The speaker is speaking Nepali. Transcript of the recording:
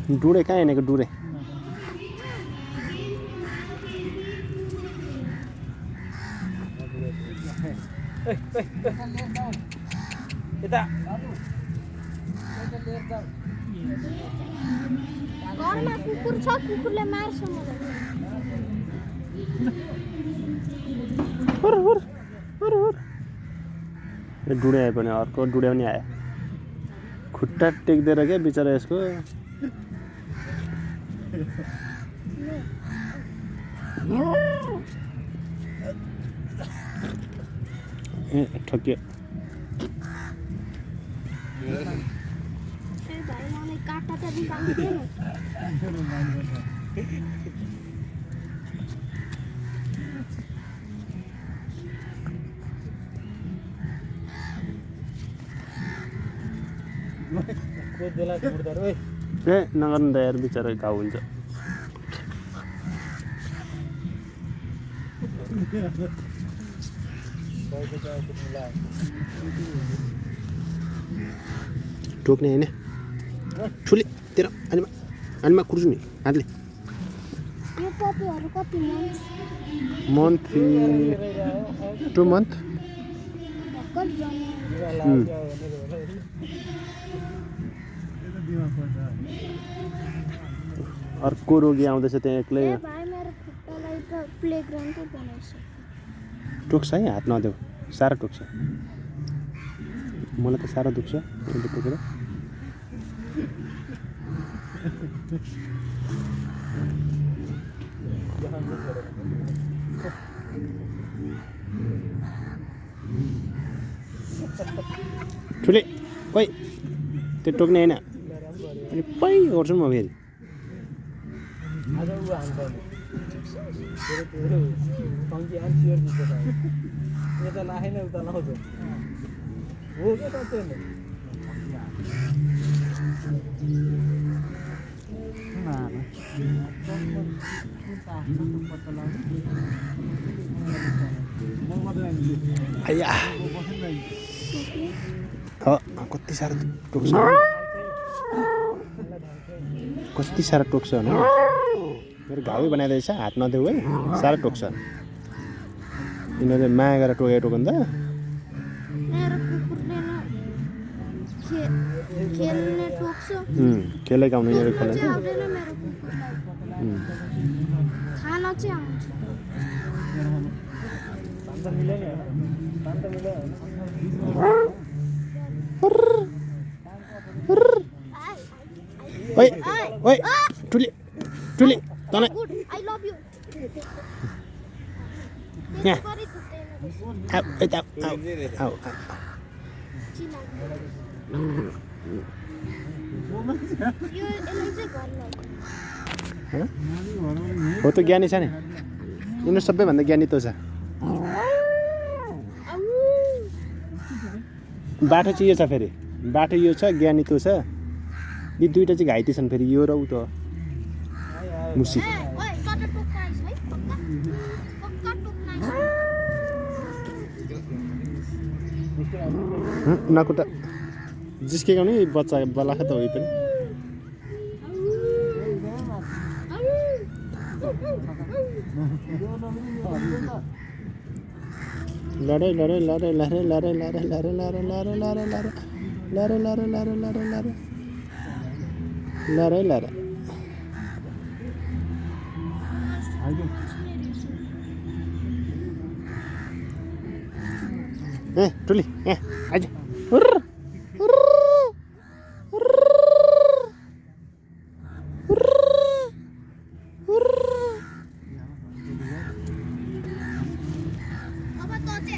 डुडे कहाँ हिँडेको डुडे घरमा कुकुर छ कुकुरले मार्छ मलाई डुडे आयो पनि अर्को डुडे पनि आयो खुट्टा टेक्दिएर क्या बिचरा यसको ए ठक्कियो भाइ मलाई काटा त निकाल्दैन ए नगर्नु त यार बिचरा घाउ हुन्छ टोक्ने होइन ठुले तेरो आनीमा कुर्छु नि हातले यो पपीहरू कति मन्थ 2 month अर्को रोगी आउँदैछ त्यहाँ एक्लै भाइ मेरो खुट्टालाई त प्लेग्राउन्डै बनाइसक्यो टोक्छ है हात नदेऊ साह्रो टोक्छ मलाई त साह्रो दुख्छ यसले टोकेर ठुले ओइ त्यो टोक्ने होइन अनि पै गर्छु म फेरि आया कति साह्रो टोक्छ कति साह्रो टोक्छ भने मेरो घाउ बनाइदिएछ हात नदेऊ है साह्रो टोक्छ यिनीहरूले माया गरेर टोकेको त मेरो कुकुरले खेल्ने टोक्छ खेलेको आउने आउँदैन मेरो कुकुरलाई खान चाहिँ आउँछ ओइ ओइ टुले टुले तँलाई आई लभ यु यहाँ आऊ यता आऊ आऊ हो त ज्ञानी छ नि यिनीहरू सबैभन्दा ज्ञानी त छ बाटो चाहिँ यो छ फेरि बाटो यो छ ज्ञानी तो छ यी दुईटा चाहिँ घाइते छन् फेरि यो र उ त मुसी उनीहरूको त जिस्केको नि बच्चा बलाख त होइ पनि लडै लडै लडै लडै लडै लडै लडै लडै लडै लडै लडै लडै लडै लडै लडै लडै लडै लडै ए टुली ए आइज